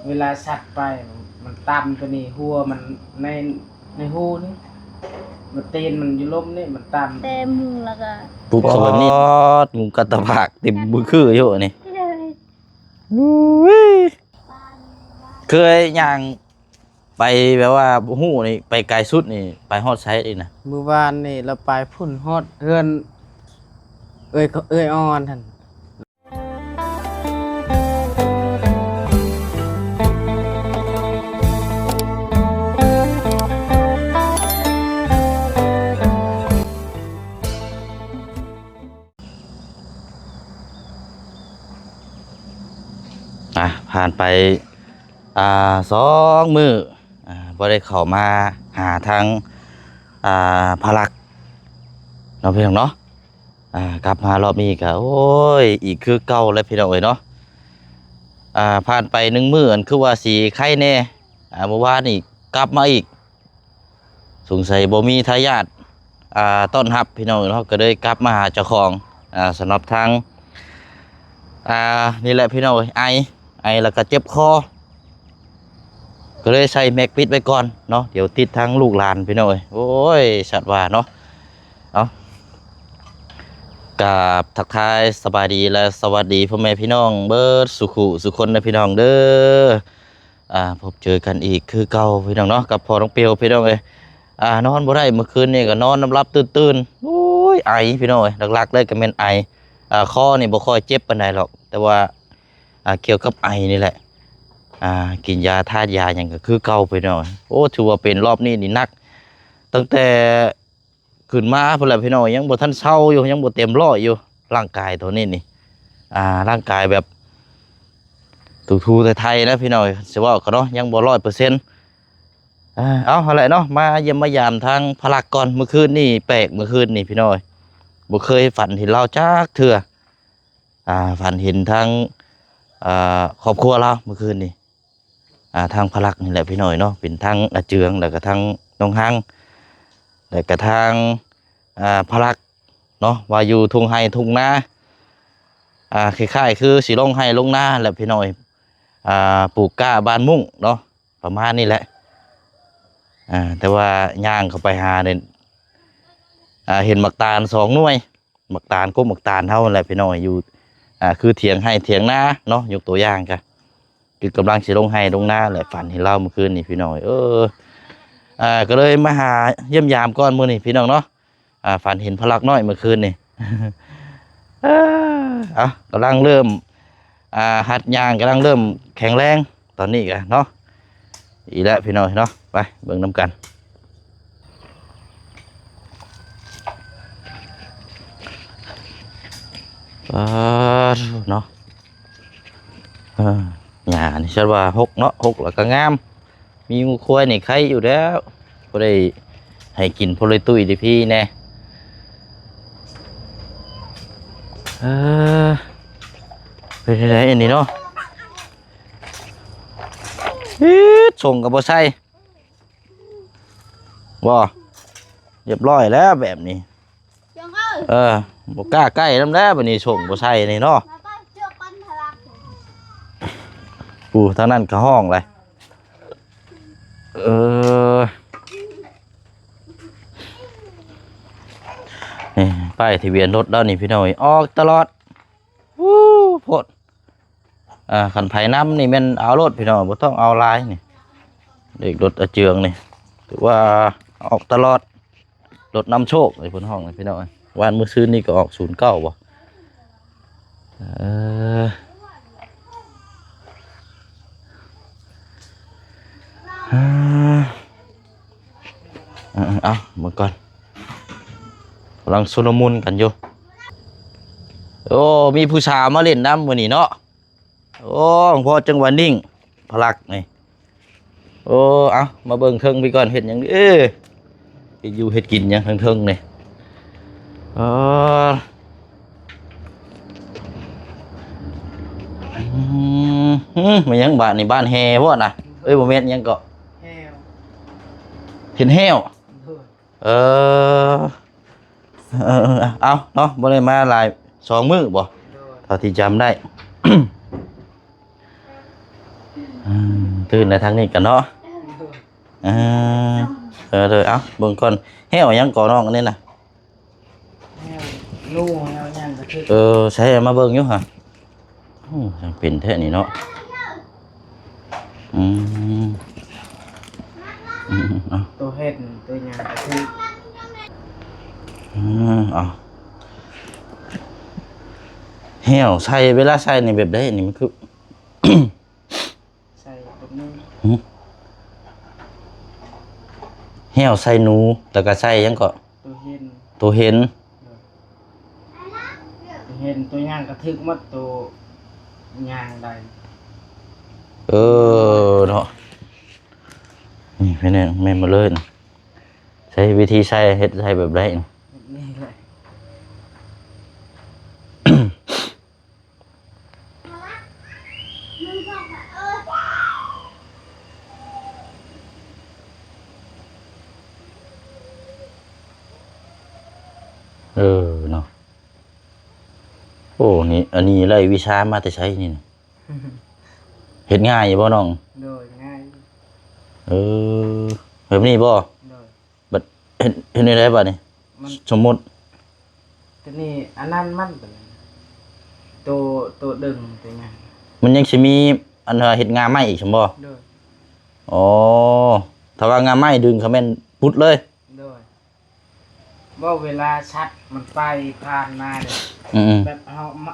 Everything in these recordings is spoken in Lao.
ເວລາສັດໄປ ມັນຕຳໂຕນີ້ ຫົວມັນໃນ ໃນຮູນີ້ ມັນ ຕີນມັນຢູ່ລຸ່ມນີ້ ມັນຕຳ ແຕ້ມຫູແລ້ວກໍປຸກເຂົ້າໄປນີ້ ປອດ ງຸມກັດຕະພາກເຕັມມືຄືຢູ່ນີ້. ອຸ້ຍ ເຄີຍຍ່າງໄປແບບວ່າບໍ່ຮູ້ນີ້ ໄປໄກສຸດນີ້ ໄປຮອດໃສນີ້ນະ? ມື້ວານນີ້ລາວໄປພຸ້ນ ຮອດເຮືອນເອື້ອຍ ເອື້ອຍອ່ອນຫັ້ນ. ອ່ະ ຜ່ານໄປ ອ່າ ສອງມື້ ອ່າ ບໍ່ໄດ້ເຂົ້າມາຫາທາງ ອ່າ ພະລັກເນາະ ພີ່ນ້ອງເນາະ. ອ່າ ກັບມາຮອບນີ້ກໍ ໂອ້ຍ ອີກຄືເກົ່າແຫຼະ ພີ່ນ້ອງເອີຍເນາະ. ອ່າ ຜ່ານໄປໜຶ່ງມື້ ອັນຄືວ່າຊິໄຄແດ່ ອ່າ ມື້ວານນີ້ກັບມາອີກ ສົງໄສບໍ່ມີທາຍາດ ອ່າ ຕ້ອນຮັບ ພີ່ນ້ອງເນາະ ກໍເລີຍກັບມາຫາເຈົ້າຂອງ. ອ່າ ສຳລັບທາງ ອ່າ ນີ້ແຫຼະ ພີ່ນ້ອງເອີຍ ໄອ ໄອແລ້ວກໍເຈັບຄໍ ກໍເລີຍໃສ່ແມັກປິດໄວ້ກ່ອນເນາະ ດຽວຕິດທາງລູກຫຼານ ພີ່ນ້ອງເອີຍ. ໂອ້ຍ ສັດວ່າເນາະ. ເອົາ ກາບທັກທາຍສະບາຍດີ ແລະ ສະຫວັດດີພໍ່ແມ່ພີ່ນ້ອງເບິດສູ່ຄູ່ສູ່ຄົນເດີ ພີ່ນ້ອງເດີ. ອ່າ ພົບເຈີກັນອີກຄືເກົ່າ ພີ່ນ້ອງເນາະ ກັບພໍ່ນ້ອງປິວ ພີ່ນ້ອງເອີຍ. ອ່າ ນອນບໍ່ໄດ້ ມື້ຄືນນີ້ກໍນອນນອນຫຼັບຕື່ນໆ ໂອ້ຍ ໄອ ພີ່ນ້ອງເອີຍ. ຫຼັກໆເລີຍກໍແມ່ນໄອ ອ່າ ຄໍນີ້ບໍ່ຄ່ອຍເຈັບປານໃດຫຼອກ ແຕ່ວ່າ ອ່າ ກ່ຽວກັບໄອນີ້ແຫຼະ ອ່າ ກິນຢາ ທານຢາຫຍັງກໍຄືເກົ່າ ພີ່ນ້ອງ. ໂອ້ ຖືວ່າເປັນຮອບນີ້ນີ້ໜັກ ຕັ້ງແຕ່ຂຶ້ນມາພຸ້ນແຫຼະ ພີ່ນ້ອງ ຍັງບໍ່ທັນເຊົາຢູ່ ຍັງບໍ່ເຕັມຮ້ອຍຢູ່ ຮ່າງກາຍໂຕນີ້ນີ້ ອ່າ ຮ່າງກາຍແບບ ຖູໆໄຖໆ ນະ ພີ່ນ້ອງ ຊິເວົ້າກໍເນາະ ຍັງບໍ່ຮ້ອຍເປີເຊັນ. ເອົາ ຫັ້ນແຫຼະເນາະ ມາຢ້ຽມມາຢາມທາງພະລັກກ່ອນ. ມື້ຄືນນີ້ແປກ ມື້ຄືນນີ້ ພີ່ນ້ອງ ບໍ່ເຄີຍຝັນເຫັນລາວຈັກເທື່ອ. ອ່າ ຝັນເຫັນທາງ ອ່າ ຄອບຄົວລາວມື້ຄືນນີ້ ອ່າ ທາງພະລັກນີ້ແຫຼະ ພີ່ນ້ອງເນາະ ເປັນທັງອາເຈືອງ ແລ້ວກໍທັງນ້ອງຮັງ ແລ້ວກໍທາງ ອ່າ ພະລັກເນາະ ວ່າຢູ່ທົ່ງໄຮ່ທົ່ງນາ ອ່າ ຄ້າຍໆຄືຊິລົງໄຮ່ລົງນາແຫຼະ ພີ່ນ້ອງ ອ່າ ປູກກ້າບ້ານມຸ້ງເນາະ ປະມານນີ້ແຫຼະ. ອ່າ ແຕ່ວ່າຍ່າງເຂົ້າໄປຫານີ້ ອ່າ ເຫັນໝາກຕານສອງໜ່ວຍ ໝາກຕານ ກົກໝາກຕານເຮົາຫັ້ນແຫຼະ ພີ່ນ້ອງ ຢູ່ ອ່າ ຄືຖຽງໄຮ່ຖຽງນາເນາະ ຍົກຕົວຢ່າງກະ ຄືກຳລັງຊິລົງໄຮ່ລົງນາແຫຼະ ຝັນເຫັນລາວມື້ຄືນນີ້ ພີ່ນ້ອງ. ເອີ ອ່າ ກໍເລີຍມາຫາຢ້ຽມຢາມກ່ອນມື້ນີ້ ພີ່ນ້ອງເນາະ. ອ່າ ຝັນເຫັນພະລັກນ້ອຍມື້ຄືນນີ້ ເອີ ເອົາ ກຳລັງເລີ່ມ ອ່າ ຫັດຍ່າງ ກຳລັງເລີ່ມແຂງແຮງຕອນນີ້ກະເນາະ. ອີກແລ້ວ ພີ່ນ້ອງເນາະ ໄປເບິ່ງນຳກັນ. ປາດເນາະ ເອີ ຫຍ້ານີ້ ສັດວ່າຮົກເນາະ ຮົກແລ້ວກໍງາມ ມີງົວຄວາຍນີ້ໄຄຢູ່ແລ້ວ ພໍໄດ້ໃຫ້ກິນ ພໍໄດ້ຕຸ້ຍໄດ້ພີແດ່. ເອີ ເປັນຈັ່ງໃດອັນນີ້ເນາະ? ອີດ ສົ່ງກໍບໍ່ໃສ່ ບໍ່ ຮຽບຮ້ອຍແລ້ວແບບນີ້. ເອີ ບໍ່ກ້າໃກ້ນຳແລ້ວ ບາດນີ້ສົ່ງບໍ່ໃສ່ນີ້ເນາະ. ອູ້ ທາງນັ້ນກໍຮ້ອງແຫຼະ. ເອີ ນີ້ ປ້າຍທະບຽນລົດລາວນີ້ ພີ່ນ້ອງເອີຍ ອອກຕະຫຼອດ. ອູ້ ໂພດ. ອ່າ ຄັນໃຜນຳນີ້ແມ່ນເອົາໂລດ ພີ່ນ້ອງ ບໍ່ຕ້ອງເອົາຫຼາຍນີ້. ເລກລົດອາເຈືອງນີ້ ຖືວ່າອອກຕະຫຼອດ ລົດນຳໂຊກ ເພິ່ນຮ້ອງ ພີ່ນ້ອງ. ວານມື້ຊືນນີ້ກໍອອກສູນເກົ້າບໍ່? ເອີ ເອີ ເອົາ ເບິ່ງກ່ອນ ກຳລັງຊຸນລະມຸນກັນຢູ່. ໂອ້ ມີຜູ້ສາວມາຫຼິ້ນນຳມື້ນີ້ເນາະ. ໂອ້ ພໍຈັ່ງວ່ານິ່ງ ພະລັກນີ້. ໂອ້ ເອົາ ມາເບິ່ງເທິງພີ້ກ່ອນ ເຮັດຫຍັງເດ້ ເຮັດຢູ່ເຮັດກິນຫຍັງເທິງໆນີ້. ເອີ ອືມ ແມ່ນຫຍັງບາດນີ້ ບ້ານແຮ່ບໍ່ນະ? ເອີຍ ບໍ່ແມ່ນຫຍັງເກາະ ແຮ່ວ ເຮັດແຮ້ວ. ໂດຍ ເອີ ເອີ ເອີ ເອົາເນາະ ບໍ່ໄດ້ມາຫຼາຍ ສອງມື້ບໍ່? ໂດຍ ເທົ່າທີ່ຈຳໄດ້. ອືມ ຕື່ນແລ້ວທາງນີ້ກັນເນາະ. ເອີ ເອີ ເດີ ເອົາເບິ່ງກ່ອນ ແຫ້ວຫຍັງເກາະນ້ອງອັນນີ້ນະ? ແຫ້ວໜູ ແຫ້ວຫຍັງກະຖືກ. ເອີ ໃສ່ເອົາມາເບິ່ງຢູ່ຫະ. ໂອ້ ຊ່າງເປັນແທ້ນີ້ເນາະ. ອືມ ອືມ ເອົາ ໂຕເຫັນ ໂຕຫຍັງກະຖືກ. ອືມ ເອົາ ແຫ້ວໃສ່ ເວລາໃສ່ນີ້ແບບໃດນີ້ ມັນຄື ໃສ່ແບບນີ້. ຫຶ ແຫ້ວໃສ່ໜູ ແລ້ວກະໃສ່ຫຍັງເກາະ? ໂຕເຫັນ ໂຕເຫັນ ໂດຍ ໂຕເຫັນ ໂຕຫຍັງກະຖືກໝົດ ໂຕຫຍັງໄດ້. ເອີ ເນາະ ນີ້ແມ່ນ ແມ່ນໝົດເລີຍນະ. ໃຊ້ວິທີໃຊ້ ເຮັດໃຊ້ແບບໃດ? ແບບນີ້ແຫຼະ. ເອີ ເນາະ ໂອ້ ນີ້ ອັນນີ້ໄດ້ວິຊາມາແຕ່ໃສນີ້ນະ? ເຮັດງ່າຍຢູ່ບໍ່ນ້ອງ? ໂດຍ ງ່າຍ. ເອີ ແບບນີ້ບໍ່? ໂດຍ. ບັດເຮັດ ເຮັດແນວໃດບາດນີ້? ມັນ ສົມມຸດ ໂຕນີ້ ອັນນັ້ນມັນ ໂຕ ໂຕດຶງ ໂຕຫຍັງ ມັນຍັງຊິມີອັນວ່າເຮັດງ່າໄມ້ອີກຊັ້ນບໍ່? ໂດຍ. ອໍ ຖ້າວ່າງ່າໄມ້ດຶງ ກະແມ່ນປຸດເລີຍ. ໂດຍ. ບໍ່ ເວລາສັດມັນໄປຜ່ານມາເດ້ ອືມໆ ແບບເຮົາມາ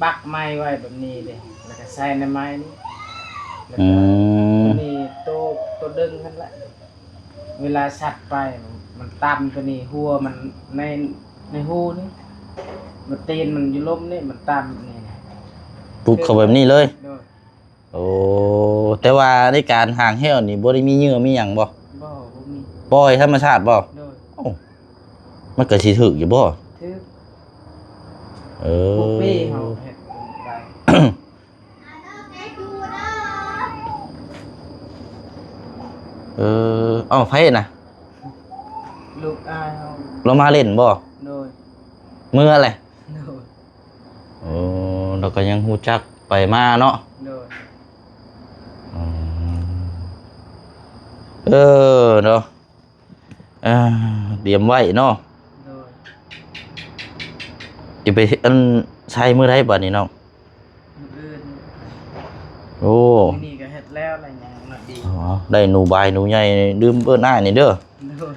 ບັກໄມ້ໄວ້ແບບນີ້ເດ້ ແລ້ວກະໃສ່ໃນໄມ້ນີ້ ແລ້ວກະ ອືມ ໂຕນີ້ ໂຕ ໂຕດຶງຫັ້ນລະ ເວລາສັດໄປ ມັນ ມັນຕຳໂຕນີ້ ຫົວມັນໃນ ໃນຮູນີ້ ມັນ ຕີນມັນຢູ່ລຸ່ມນີ້ ມັນຕຳນີ້ ປຸບເຂົ້າແບບນີ້ເລີຍ. ໂດຍ. ໂອ້ ແຕ່ວ່າໃນການຫາງແຫ້ວນີ້ ບໍ່ໄດ້ມີເຫຍື່ອມີຫຍັງບໍ່? ບໍ່ ບໍ່ມີ. ປ່ອຍທຳມະຊາດບໍ່? ໂດຍ. ໂອ້ ມັນກະຊິຖືກຢູ່ບໍ່? ຖືກ. ເອີ ຜູ້ປີ້ເຮົາເຮັດໄດ້. ເອີ ເອົ້າ ໃຜນະ? ລູກອ້າຍເຮົາ. ລາວມາຫຼິ້ນບໍ່? ໂດຍ. ເມືອແຫຼະ? ໂດຍ. ໂອ້ ລາວກະຍັງຮູ້ຈັກໄປມາເນາະ. ໂດຍ. ອືມ ເອີ ເນາະ ເອີ ຕຽມໄວ້ເນາະ. ໂດຍ. ຈະໄປ ອັນ ໃສ່ມື້ໃດບາດນີ້ນ້ອງ? ມື້ອື່ນ. ໂອ້ ມື້ນີ້ກະເຮັດແລ້ວລະ ຍັງໜ້ອຍດຽວ. ອໍ ໄດ້ໜູບາຍໜູໃຫຍ່ ລືມເອີ້ນອ້າຍນີ້ເດີ. ໂດຍ.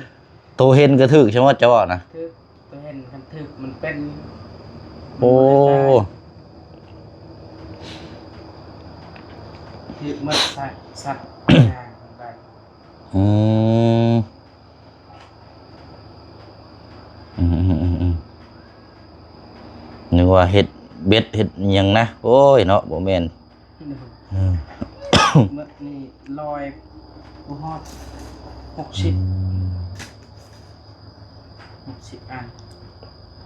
ໂຕເຫັນກະຖືກ ຊັ້ນວ່າເຈົ້າເວົ້ານະ? ຖືກ. ໂຕເຫັນຄັນຖືກມັນເປັນ. ໂອ້ ຖືກໝົດ ສັດ ສັດຫຍັງໄດ້. ອືມ ອືມ ອືມ ອືມ ອືມ ນຶກວ່າເຮັດເບັດເຮັດຫຍັງນະ. ໂອ້ຍເນາະ ບໍ່ແມ່ນ. ໂດຍ. ເອີ ໝົດນີ້ຮ້ອຍບໍ່ຮອດ ຫົກສິບ ອືມ ຫົກສິບອັນ.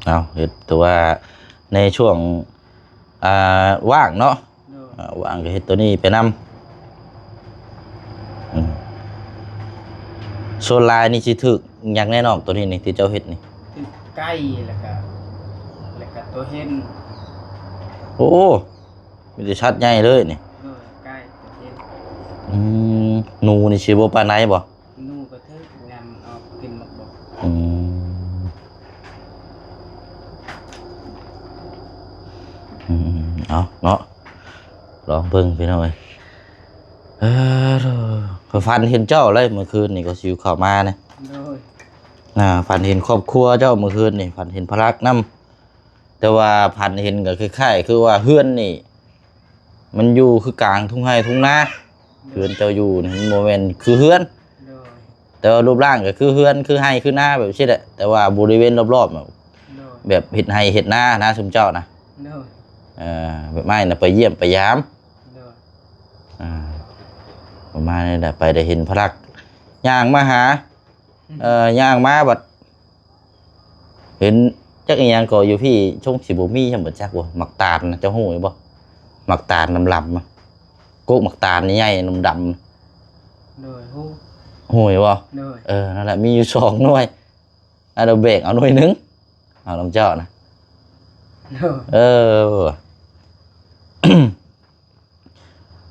ເອົາ ເຮັດ ແຕ່ວ່າໃນຊ່ວງ ອ່າ ວ່າງເນາະ. ໂດຍ. ອ່າ ວ່າງກະເຮັດໂຕນີ້ໄປນຳ. ອືມ ສ່ວນຫຼາຍນີ້ຊິຖືກຫຍັງແນ່ນ້ອງ ໂຕນີ້ນີ້ ທີ່ເຈົ້າເຮັດນີ້? ຖືກໄກ່ ແລ້ວກະ ແລ້ວກະໂຕເຫັນ. ໂອ້ ມີແຕ່ສັດໃຫຍ່ເລີຍນີ້. ໂດຍ ໄກ່ ໂຕເຫັນ. ອືມ ໜູນີ້ຊິບໍ່ປານໃດບໍ່? ໜູກະຖືກ ຍາມມັນອອກກິນໝາກບົກ. ອືມ ອືມ ເອົາເນາະ ລອງເບິ່ງພີ່ນ້ອງເອີຍ. ເອີ ຂ້ອຍຝັນເຫັນເຈົ້າເລີຍ ມື້ຄືນນີ້ ກ່ອນຊິເຂົ້າມານະ. ໂດຍ. ອ່າ ຝັນເຫັນຄອບຄົວເຈົ້າມື້ຄືນນີ້ ຝັນເຫັນພະລັກນຳ. ແຕ່ວ່າຝັນເຫັນກະຄ້າຍໆ ຄືວ່າເຮືອນນີ້ ມັນຢູ່ຄືກາງທົ່ງໄຮ່ທົ່ງນາ. ໂດຍ. ເຮືອນເຈົ້າຢູ່ນີ້ມັນບໍ່ແມ່ນຄືເຮືອນ. ໂດຍ. ແຕ່ວ່າຮູບຮ່າງກະຄືເຮືອນ ຄືໄຮ່ຄືນາແບບຊີ້ແຫຼະ ແຕ່ວ່າບໍລິເວນລອບໆ ໂດຍ ແບບເຮັດໄຮ່ເຮັດນານະ ຊຸມເຈົ້ານະ. ໂດຍ. ເອີ ແບບອ້າຍນະໄປຢ້ຽມໄປຢາມ. ໂດຍ. ອ່າ ປະມານນີ້ແຫຼະ ໄປໄດ້ເຫັນພະລັກຍ່າງມາຫາ. ອືມ. ເອີ ຍ່າງມາບັດ ເຫັນຈັກອີ່ຫຍັງກໍຢູ່ພີ້ ຊົງຊິບໍ່ມີຫຍັງບໍ່ຈັກບໍ່ ໝາກຕານນະ ເຈົ້າຮູ້ຢູ່ບໍ່? ໝາກຕານດຳໆ ກົກໝາກຕານໃຫຍ່ໆ ດຳໆ. ໂດຍ ຮູ້. ຮູ້ຢູ່ບໍ່? ໂດຍ. ເອີ ນັ້ນແຫຼະ ມີຢູ່ສອງໜ່ວຍ ອັນດຽວແບ່ງເອົາໜ່ວຍໜຶ່ງ ເອົານຳເຈົ້ານະ. ໂດຍ. ເອີ.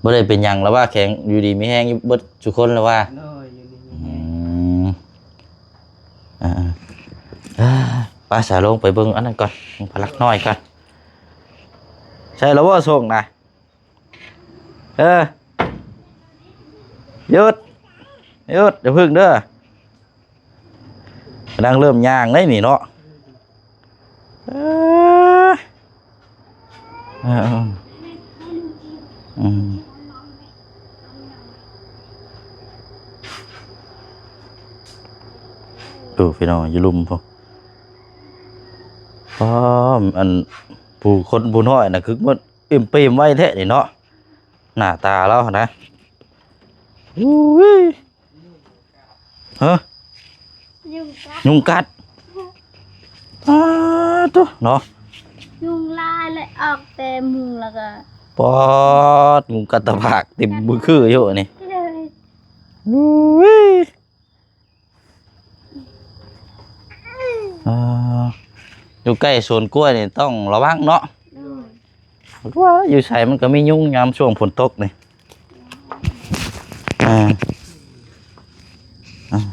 ແບ ບໍ່ໄດ້ເປັນຫຍັງລະວ່າ ແຂງຢູ່ດີມີແຮງຢູ່ເບິດທຸກຄົນລະວ່າ. ໂດຍ ຢູ່ດີມີແຮງ. ອືມ ອ່າໆ ໄປສາ ລົງໄປເບິ່ງອັນນັ້ນກ່ອນ ພະລັກນ້ອຍກ່ອນ. ໃຊ່ລະບໍ່ ໂຊກນະ? ເອີ ຢຸດ ຢຸດ ຢ່າເພິ່ງເດີ. ກຳລັງເລີ່ມຍ່າງໄດ໋ນີ້ເນາະ. ເອີ ເອີ ເອີ ອືມ ໂອ້ ພີ່ນ້ອງ ຢູ່ລຸ່ມພຸ້ນ. ອໍ ອັນ ຜູ້ຄົນຜູ້ນ້ອຍນະ ຄືໝົດ ອີ່ມເປມໄວແທ້ນີ້ເນາະ ໜ້າຕາລາວຫັ້ນນະ. ອຸ້ຍ ຮະ ຍຸງກັດ ຍຸງກັດ ປາດໂທ້ເນາະ ຍຸງຫຼາຍເລີຍ ອອກແຕ່ມຸງແລ້ວກໍ ປາດ ຍຸງກັດຕະຜາກເຕັມມືຄືຢູ່ນີ້. ໂດຍ ອຸ້ຍ ອ່າ ຢູ່ໃກ້ສວນກ້ວຍນີ້ຕ້ອງລະວັງເນາະ. ໂດຍ ວ່າຢູ່ໃສມັນກໍມີຍຸງຍາມຊ່ວງຝົນຕົກນີ້. ອ່າ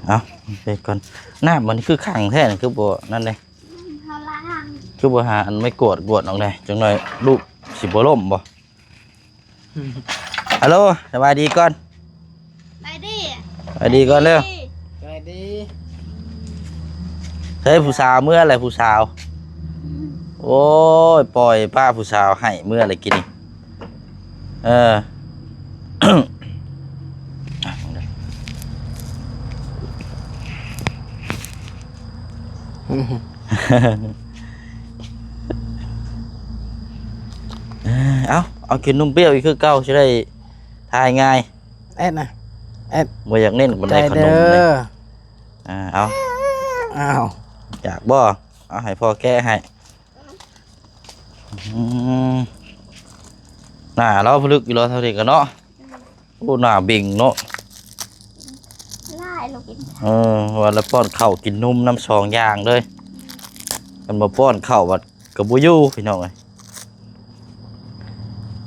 ເອົາ ເອົາໄປກ່ອນ. ນ້ຳມັນຄືຂັງແທ້ນີ້ ຄືບໍ່ນັ້ນເດ້ ເຮົາລ້າງ ຄືບໍ່ຫາອັນໄມ້ກວດກວດອອກແດ່ ຈັກໜ້ອຍລູກຊິບໍ່ລົ້ມບໍ່? ຮັລໂຫຼ ສະບາຍດີກ່ອນ ສະບາຍດີ ສະບາຍດີກ່ອນເດີ ສະບາຍດີ. ເຮີ້ຍ ຜູ້ສາວເມືອແລ້ວ ຜູ້ສາວ. ໂອ້ຍ ປ່ອຍປ້າຜູ້ສາວໃຫ້ເມືອແລ້ວກິນນີ້. ເອີ ເອົາ ເອົາກິນນົມປ່ຽວອີກຄືເກົ່າ ຊິໄດ້ຖ່າຍງ່າຍ. ແອດນະ ແອດ ບໍ່ຢາກເນັ້ນປານໃດ ຂະໜົມນີ້. ອ່າ ເອົາ ອ້າວ ຢາກບໍ່? ເອົາ ໃຫ້ພໍ່ແກະໃຫ້. ອືມ ໜ້າລາວຜະລຶກຢູ່ລາວເທົ່ານີ້ກະເນາະ. ໂອ້ ໜ້າເບັງເນາະ ຫຼາຍລາວກິນ. ເອີ ວ່າລະປ້ອນເຂົ້າກິນນົມນຳສອງຢ່າງເລີຍ. ຄັນບໍ່ປ້ອນເຂົ້າບັດກໍບໍ່ຢູ່ ພີ່ນ້ອງເອີຍ.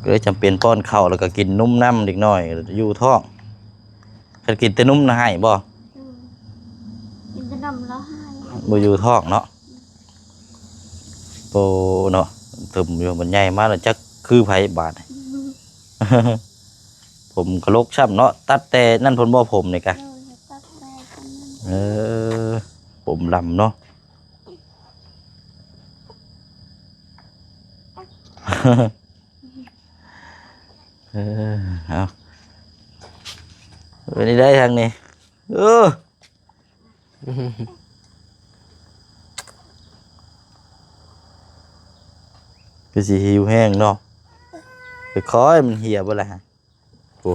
ກໍເລີຍຈຳເປັນປ້ອນເຂົ້າ ແລ້ວກໍກິນນົມນຳ ເດັກນ້ອຍຢູ່ທ້ອງ. ຄັນກິນແຕ່ນົມນະໄຫ້ບໍ່? ອືມ ກິນແຕ່ນົມລະໄຫ້ ບໍ່ຢູ່ທ້ອງເນາະ. ໂອ້ເນາະ ເຖິມຢູ່ ມັນໃຫຍ່ມາແລ້ວຈັກຄືໃຜບາດນີ້. ອືມ ຜົມກະລົກຊ້ຳເນາະ ຕັດແຕ່ນັ້ນພຸ້ນບໍ່ ຜົມນີ້ກະ? ໂດຍ ຕັດແຕ່ນັ້ນ. ເອີ ຜົມດຳເນາະ. ເອີ ເອົາ ເປັນໄດ້ທາງນີ້. ເອີ ຄືຊິຫິວແຮງເນາະ. ຄ່ອຍໆ ມັນເຫຍເບິດແລ້ວ. ໂອ້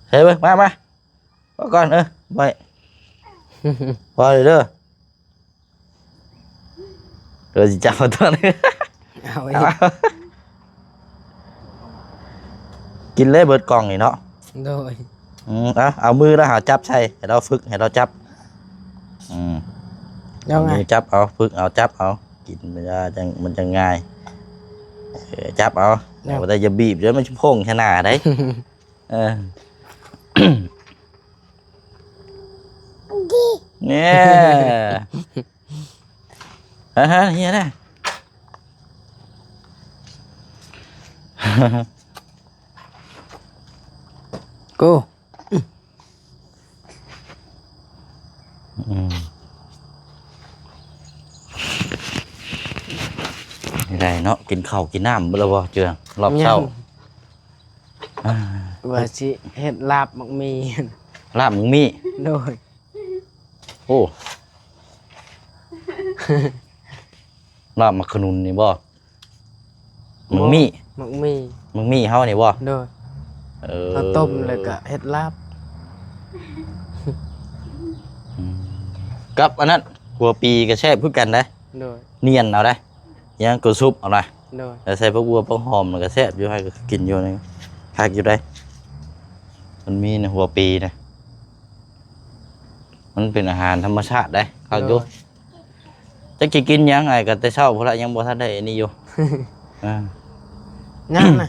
ເຮີ້ຍ ເບິ່ງ ມາ ມາ ພໍກ່ອນ. ເອີ ໄວ້ ພໍເດີ. ເອີ ຊິຈັບເອົາຕອນ ເອົາອີກ ເອົາ ກິນເລີຍເບິດກ່ອງນີ້ເນາະ. ໂດຍ ອືມ ເອົາ ເອົາມືລະຫາຈັບໃສ່ ໃຫ້ລາວຝຶກ ໃຫ້ລາວຈັບ. ອືມ ເອົາມືຈັບເອົາ ຝຶກເອົາ ຈັບເອົາ ກິນມັນຈະ ມັນຈັ່ງງ່າຍ. ເອີ ຈັບເອົາ ແຕ່ວ່າຢ່າບີບ ດຽວມັນຊິໂພງໃສ່ໜ້າໄດ໋. ເອີ ແນ່ ຮະ ຮະ ເຮຍນະ ໂກ. ອືມ ໄດ້ເນາະ ກິນເຂົ້າກິນນ້ຳເບິດແລ້ວບໍ່ ເຈື່ອງ ຮອບເຊົ້າ? ຍັງ ອ່າ ວ່າຊິເຮັດລາບໝາກໝີ່. ລາບໝາກໝີ່? ໂດຍ. ໂອ້ ລາບໝາກຂະໜຸນນີ້ບໍ່? ໝາກໝີ່ ໝາກໝີ່ ໝາກໝີ່ເຮົານີ້ບໍ່? ໂດຍ. ເອີ ເອົາຕົ້ມແລ້ວກະເຮັດລາບ. ອືມ ກັບອັນນັ້ນ ຫົວປີກະແຊບຄືກັນເດ້. ໂດຍ. ນຽນເອົາໄດ໋ ຍັງກະຊຸບເອົານະ. ໂດຍ. ແລ້ວໃສ່ຜັກບົ່ວຜັກຫອມມັນກະແຊບຢູ່ ໃຫ້ກະກິນຢູ່ນີ້ ຄັກຢູ່ໄດ໋. ມັນມີໃນຫົວປີນະ ມັນເປັນອາຫານທຳມະຊາດໄດ໋ ຄັກຢູ່. ໂດຍ. ຈັກຊິກິນຫຍັງ ອ້າຍກໍແຕ່ເຊົ້າພຸ້ນລະ ຍັງບໍ່ທັນໄດ້ອັນນີ້ຢູ່. ອ່າ ຍັງນະ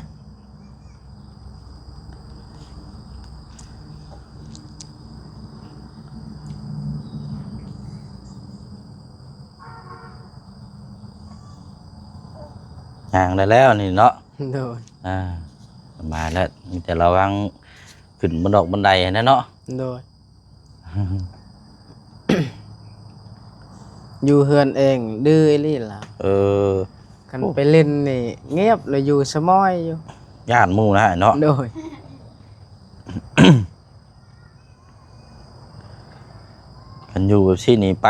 ຍ່າງໄດ້ແລ້ວນີ້ເນາະ. ໂດຍ ອ່າ ສະບາຍແລ້ວ ມີແຕ່ລະວັງຂຶ້ນບັນດອກບັນໄດຫັ້ນແຫຼະເນາະ. ໂດຍ ຢູ່ເຮືອນເອງດື້ອີ່ຫຼີລະ. ເອີ ຄັນ ໂອ້ ໄປຫຼິ້ນນີ້ງຽບ ລະຢູ່ສະໝອຍຢູ່ ຢ້ານໝູ່ນະເນາະ. ໂດຍ ຄັນຢູ່ແບບຊີ້ນີ້ໄປ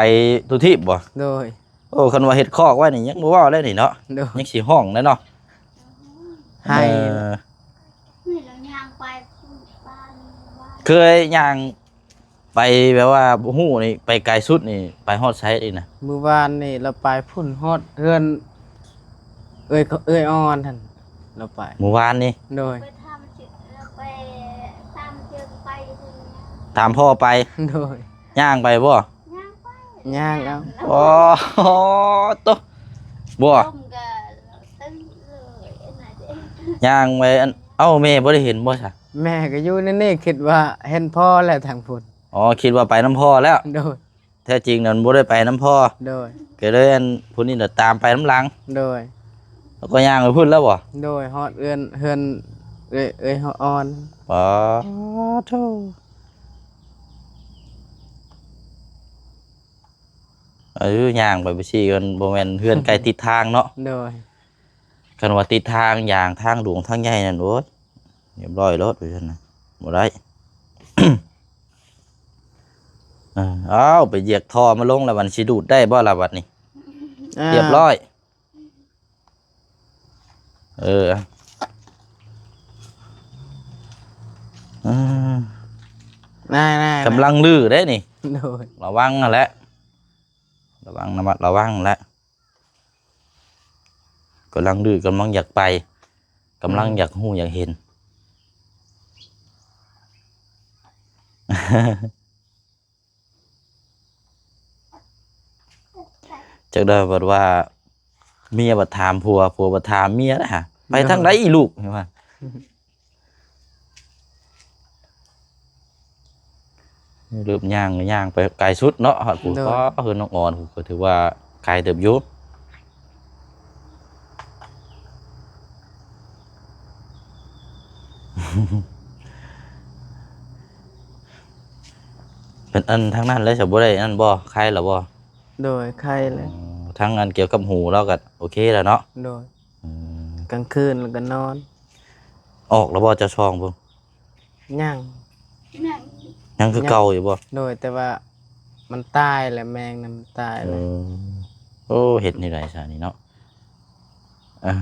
ທຸກທີບບໍ່? ໂດຍ ໂອ້ ຄັນວ່າເຮັດຄອກໄວ້ນີ້ຍັງບໍ່ເວົ້າແລ້ວນີ້ເນາະ. ໂດຍ ຍັງຊິຮ້ອງແລ້ວເນາະ ໄຫ້ ເອີ ນີ້ລາວຍ່າງໄປພຸ້ນ ບ້ານ ບ້ານ ເຄີຍຍ່າງໄປແບບວ່າບໍ່ຮູ້ນີ້ ໄປໄກສຸດນີ້ໄປຮອດໃສອີກນະ? ມື້ວານນີ້ລາວໄປພຸ້ນ ຮອດເຮືອນເອື້ອຍ ເອື້ອຍອ່ອນຫັ້ນ ລາວໄປ ມື້ວານນີ້. ໂດຍ ໄປຕາມເຈີ ໄປຕາມເຈີໄປ ຕາມພໍ່ໄປ. ໂດຍ ຍ່າງໄປບໍ່? ຍ່າງໄປ ຍ່າງເອົາ. ໂອ້ໂຕ ບໍ່ ລົ້ມກະຕຶ້ງເລີຍ ອັນນັ້ນເດ້ ຍ່າງໄປ. ອັນ ເອົ້າ ແມ່ບໍ່ໄດ້ເຫັນບໍ່ຊະ? ແມ່ກໍຢູ່ໃນນີ້ ຄິດວ່າເຫັນພໍ່ແລ້ວທາງພຸ້ນ. ອໍ ຄິດວ່າໄປນຳພໍ່ແລ້ວ. ໂດຍ ແທ້ຈິງນັ້ນບໍ່ໄດ້ໄປນຳພໍ່. ໂດຍ ກໍເລີຍ ອັນ ຜູ້ນີ້ລະຕາມໄປນຳຫຼັງ. ໂດຍ ແລ້ວກໍຍ່າງໄປພຸ້ນແລ້ວບໍ່? ໂດຍ ຮອດເຮືອນ ເຮືອນເອື້ອຍ ເອື້ອຍອ່ອນ. ປາໂທ ເອີ ຍ່າງໄປບໍ່ຊີ້ ມັນບໍ່ແມ່ນເຮືອນໃກ້ຕິດທາງເນາະ. ໂດຍ ຄັນວ່າຕິດທາງຢ່າງທາງຫຼວງທາງໃຫຍ່ນັ້ນ ໂອ້ຍ ຮຽບຮ້ອຍໂລດ ວ່າຊັ້ນນະ ບໍ່ໄດ້. ເອີ ອ້າວ ໄປຢຽກທໍ່ມາລົງລະ ມັນຊິດູດໄດ້ບໍ່ລະບັດນີ້? ອ່າ ຮຽບຮ້ອຍ. ເອີ ອືມ ນາຍໆໆ ກຳລັງຮື້ເດ້ນີ້. ໂດຍ ລະວັງຫັ້ນແຫຼະ ລະວັງ ລະມັດລະວັງແຫຼະ. ກຳລັງດື້ ກຳລັງຢາກໄປ ກຳລັງ ອືມ ຢາກຮູ້ຢາກເຫັນ. ຈັກໄດ້ບັດວ່າເມຍບັດຖາມຜົວ ຜົວບັດຖາມເມຍນະ ໄປທາງໃດອີລູກ ເຫັນວ່າ. ເລີ່ມຍ່າງ ຍ່າງໄປໄກສຸດເນາະ ຮອດພຸ້ນ. ໂດຍ ເຮືອນນ້ອງອອນພຸ້ນ ກໍຖືວ່າໄກເຕີບຢູ່. ເປັນອັນທາງນັ້ນແລ້ວ ຈະບໍ່ໄດ້ອັນນັ້ນບໍ່ ໄຄແລ້ວບໍ່? ໂດຍ ໄຄແລ້ວ. ອໍ ທາງອັນກ່ຽວກັບຫູລາວກໍໂອເຄແລ້ວເນາະ. ໂດຍ ອືມ ກາງຄືນລາວກໍນອນ. ອອກແລ້ວບໍ່ ເຈົ້າຊ່ອງພຸ້ນ? ຍັງ ຍັງ ຍັງຄືເກົ່າຢູ່ບໍ່? ໂດຍ ແຕ່ວ່າມັນຕາຍແລ້ວ ແມງນັ້ນມັນຕາຍແລ້ວ. ເອີ ໂອ້ ເຮັດແນວໃດຊະນີ້ເນາະ. ເອີ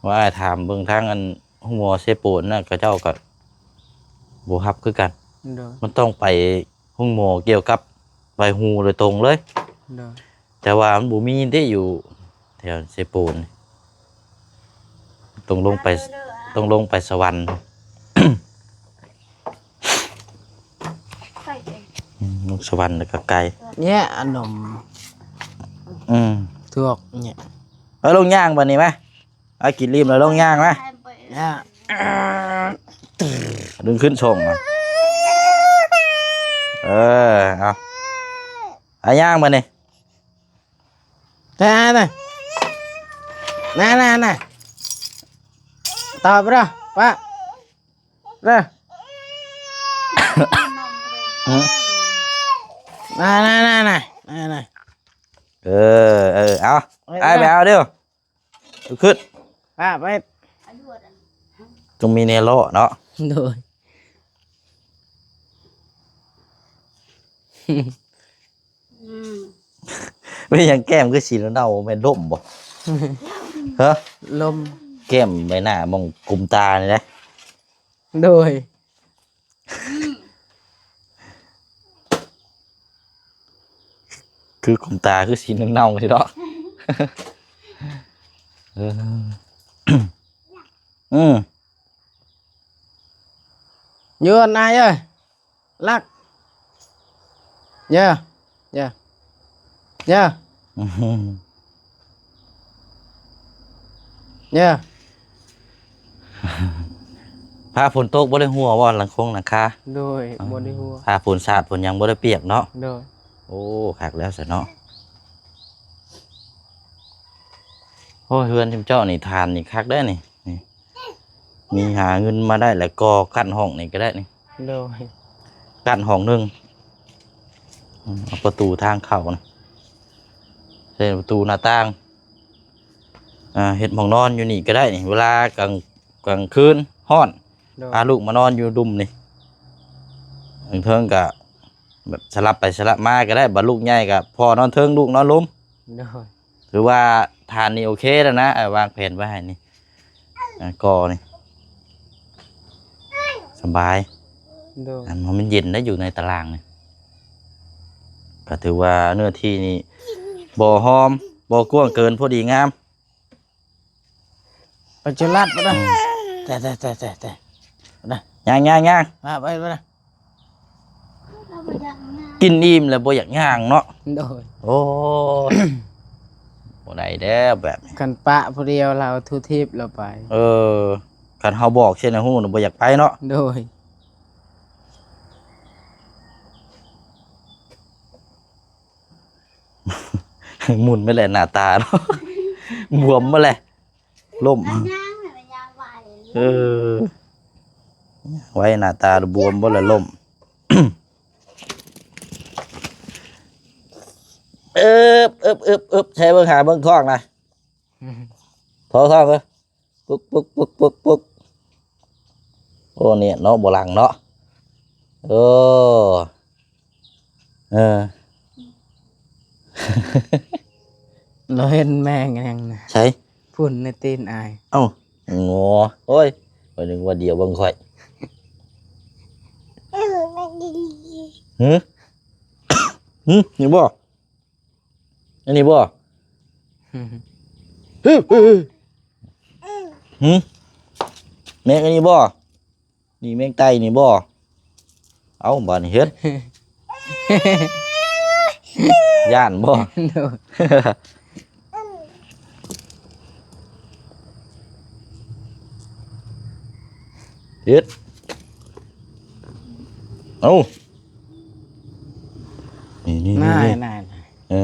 ວ່າອ້າຍຖາມເບິ່ງທາງອັນໂຮງໝໍເຊໂປນນະ ເຂົາເຈົ້າກໍບໍ່ຮັບຄືກັນ. ໂດຍ ມັນຕ້ອງໄປໂຮງໝໍກ່ຽວກັບໄປຫູໂດຍຕົງເລີຍ. ໂດຍ ແຕ່ວ່າມັນບໍ່ມີເດ້ ຢູ່ແຖວເຊໂປນ ຕ້ອງລົງໄປ ຕ້ອງລົງໄປສະຫວັນ. ອືມ ລົງສະຫວັນແລ້ວກໍໄກ. ແຍະອານົມ ອືມ ທວກແຍະ. ເອົາລົງຍ່າງບັດນີ້ມາ ເອົາກິນອີ່ມແລ້ວລົງຍ່າງມາ. ດຶງຂຶ້ນສົ່ງມາ. ເອີ ເອົາ ເອົາຍ່າງບັດນີ້. ນະ ນະ ນະ ຕອບເດີ້ ປະ ເດີ້ ນະ ນະ ນະ ນະ. ເອີ ເອີ ເອົາ ເອີ ອ້າຍໄປເອົາເດີ້ ລຸກຂຶ້ນ ປະ ໄປ ຕ້ອງມີແນວເລາະເນາະ. ໂດຍ ອືມ ເປັນຫຍັງແກ້ມຄືສີເນົ່າໆ ແມ່ນລົມບໍ່? ຮະ ລົມ ແກ້ມໃບໜ້າ ໝ່ອງກຸມຕານີ້ນະ. ໂດຍ ອືມ ຄືກຸມຕາຄືສີເນົ່າໆ ຊີ້ເນາະ. ເອີ ອືມ ຢູ່ນາຍເອີຍ. ລັກ ເຢີ ເຢີ ເຢີ ອືມ ອືມ ເດີ. ຟ້າຝົນຕົກບໍ່ໄດ້ຮົ່ວບໍ່ ຫຼັງຄົງຫຼັງຄາ? ໂດຍ ອໍ ບໍ່ໄດ້ຮົ່ວ. ຟ້າຝົນສາດຝົນຫຍັງບໍ່ໄດ້ປຽກເນາະ? ໂດຍ. ໂອ້ ຄັກແລ້ວຊັ້ນເນາະ. ໂອ້ຍ ເຮືອນຊຸມເຈົ້ານີ້ ຖານນີ້ຄັກເດ້ນີ້ ນີ້ ມີຫາເງິນມາໄດ້ແລ້ວ ກໍ່ຂັ້ນຫ້ອງນີ້ກໍໄດ້ນີ້. ໂດຍ. ຂັ້ນຫ້ອງໜຶ່ງ ອືມ ເອົາປະຕູທາງເຂົ້ານະ ໃສ່ປະຕູໜ້າຕ່າງ ອ່າ ເຮັດຫ້ອງນອນຢູ່ນີ້ກໍໄດ້ນີ້ ເວລາກາງ ກາງຄືນຮ້ອນ. ໂດຍ. ພາລູກມານອນຢູ່ລຸ່ມນີ້ ເທິງໆ ກໍແບບສະຫຼັບໄປສະຫຼັບມາກໍໄດ້ ບັດລູກໃຫຍ່ກໍພໍ່ນອນເທິງ ລູກນອນລຸ່ມ. ໂດຍ. ຖືວ່າຖານນີ້ໂອເຄແລ້ວນະ ເອີ ວາງແຜນໄວ້ໃຫ້ນີ້ ເອີ ກໍນີ້ສະບາຍ. ໂດຍ. ອັນ ມັນເຢັນໄດ້ຢູ່ໃນຕາລ່າງນີ້ ກໍຖືວ່າເນື້ອທີ່ນີ້ບໍ່ຫອມ ບໍ່ກວ້າງເກີນ ພໍດີງາມ. ໄປຈະລັດບໍ່ໄດ້. ອືມ ແຕ່ໆໆໆ ນະ ຍ່າງໆໆ ມາໄປບໍ່ໄດ້. ກິນອີ່ມແລ້ວບໍ່ຢາກຍ່າງເນາະ. ໂດຍ. ໂອ້ຍ ບໍ່ໄດ້ແລ້ວແບບນີ້ ຄັນປະຜູ້ດຽວລາວທຸທິບລາວໄປ. ເອີ ຄັນເຮົາບອກເຊັ່ນໃຫ້ຮູ້ນະ ບໍ່ຢາກໄປເນາະ. ໂດຍ. ໝຸນໄປແຫຼະໜ້າຕາເນາະ ບວມໝົດແຫຼະ ລົ້ມ. ເອີ ໄວ້ໜ້າຕາບວມໝົດແຫຼະ ລົ້ມ. ເອີບ ເອີບ ເອີບ ເອີບ ໃຊ້ເບິ່ງ ຫາເບິ່ງທ້ອງນະ ທ້ອງ ທ້ອງເອີ. ປຶກ ປຶກ ປຶກ ປຶກ ປຶກ. ໂອ້ ນີ້ເນາະ ບໍ່ຫຼັງເນາະ. ໂອ້ ເອີ ລາວເຫັນແມງຫຍັງນະ? ໃສ? ຝຸ່ນໃນຕີນອ້າຍ. ເອົ້າ ງໍ ໂອ້ຍ ຂ້ອຍນຶກວ່າດຽວເບິ່ງຂ້ອຍ. ຫື? ຫື? ນີ້ບໍ່? ອັນນີ້ບໍ່? ຫື? ແມງອັນນີ້ບໍ່? ນີ້ແມງໄຕ່ນີ້ບໍ່? ເອົ້າ ບາດນີ້ເຮັດ ຢ້ານບໍ່? ໂດຍ. ເຮັດ ເອົ້າ ນີ້ໆໆ ນັ້ນໆ ເອີ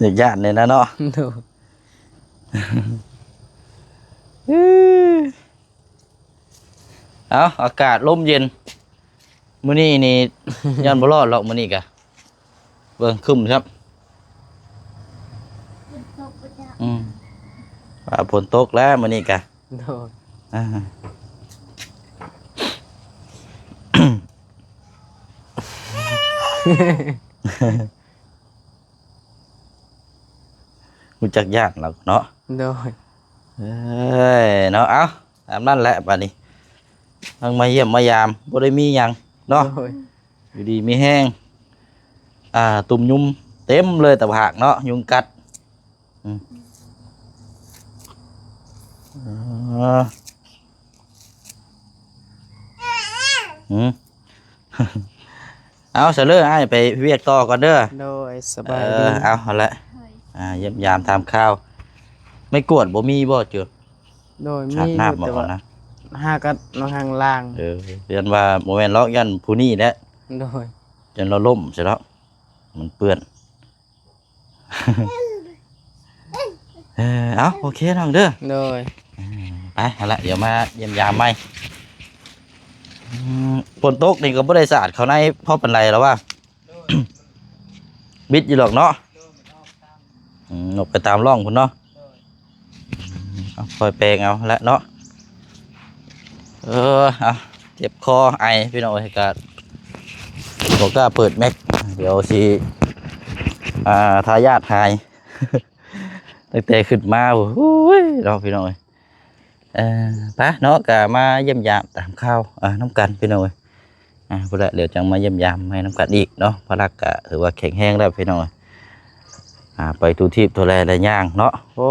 ຢາກຢ້ານແດ່ນະເນາະ. ໂດຍ. ເອົ້າ ອາກາດລົມເຢັນ ມື້ນີ້ນີ້ ຢ້ານບໍ່ລອດຫຼອກມື້ນີ້ກະ ເບິ່ງ ຄຶ້ມຊ້ຳ. ຝົນຕົກບໍ່ຈັກ ອືມ ວ່າຝົນຕົກແລ້ວມື້ນີ້ກະ. ໂດຍ. ອ່າ ຮູ້ຈັກຢ້ານລາວເນາະ. ໂດຍ. ເອີຍ ເນາະ ເອົ້າ ຕາມນັ້ນແຫຼະ ບາດນີ້ ທັງມາຢ້ຽມມາຢາມ ບໍ່ໄດ້ມີຫຍັງເນາະ. ໂດຍ. ຢູ່ດີມີແຮງ ອ່າ ຕຸ່ມຍຸງເຕັມເລີຍ ຕາຜາກເນາະ ຍຸງກັດ. ອືມ ເອີ ອືມ ເອົາ ສະເລີ ອ້າຍໄປວຽກຕໍ່ກ່ອນເດີ. ໂດຍ ສະບາຍດີ. ເອີ ເອົາ ຫັ້ນແຫຼະ ໂດຍ ອ່າ ຢ້ຽມຢາມຖາມຂ່າວ. ໄມ້ກວາດບໍ່ມີບໍ່ເຈີ? ໂດຍ ມີຢູ່ ແຕ່ວ່າຫາກັນນອນຂ້າງລ່າງ. ເອີ ຢ້ານວ່າບໍ່ແມ່ນລອກ ຢ້ານຜູ້ນີ້ແຫຼະ. ໂດຍ. ຢ້ານລາວລົ້ມຊະເນາະ ມັນເປື້ອນ. ເອີ ເອົາ ໂອເຄນ້ອງເດີ. ໂດຍ. ເອີ ໄປ ຫັ້ນລະ ດຽວມາຢ້ຽມຢາມໃໝ່. ອືມ ຝົນຕົກນີ້ກໍບໍ່ໄດ້ສາດເຂົ້າໃນພໍປານໃດແລ້ວວ່າ. ໂດຍ. ບິດຢູ່ດອກເນາະ. ໂດຍ. ອືມ ນົກໄປຕາມຮ່ອງພຸ້ນເນາະ. ໂດຍ. ເອົາ ຄ່ອຍແປງເອົາແຫຼະເນາະ. ເອີ ເອົາ ເຈັບຄໍໄອພີ່ນ້ອງເອີຍ ກະບໍ່ກ້າເປີດແມັກ ດຽວຊິ ອ່າ ທາຍາດຫາຍ ຕັ້ງແຕ່ຂຶ້ນມາ ໂອ້ຍ ເນາະ ພີ່ນ້ອງເອີຍ. ເອີ ໄປເນາະ ກະມາຢ້ຽມຢາມຕາມຂ່າວ ອ່າ ນຳກັນພີ່ນ້ອງເອີຍ. ອ່າ ພຸ້ນແຫຼະ ດຽວຈັ່ງມາຢ້ຽມຢາມໃໝ່ນຳກັນອີກເນາະ. ພະລັກກະຖືວ່າແຂງແຮງແລ້ວພີ່ນ້ອງເອີຍ ອ່າ ໄປທຸກທີບທົ່ວແລໄລຍ່າງເນາະ. ໂອ້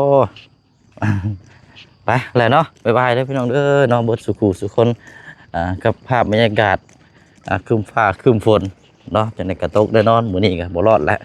ໄປແຫຼະເນາະ ບາຍບາຍເດີພີ່ນ້ອງເດີເນາະ ເບິດສູ່ຄູ່ສູ່ຄົນ. ອ່າ ກັບພາບບັນຍາກາດ ອ່າ ຄຶ້ມຟ້າຄຶ້ມຝົນເນາະ ຈັ່ງໃດກໍຕົກແນ່ນອນ ມື້ນີ້ກໍບໍ່ລອດແຫຼະ.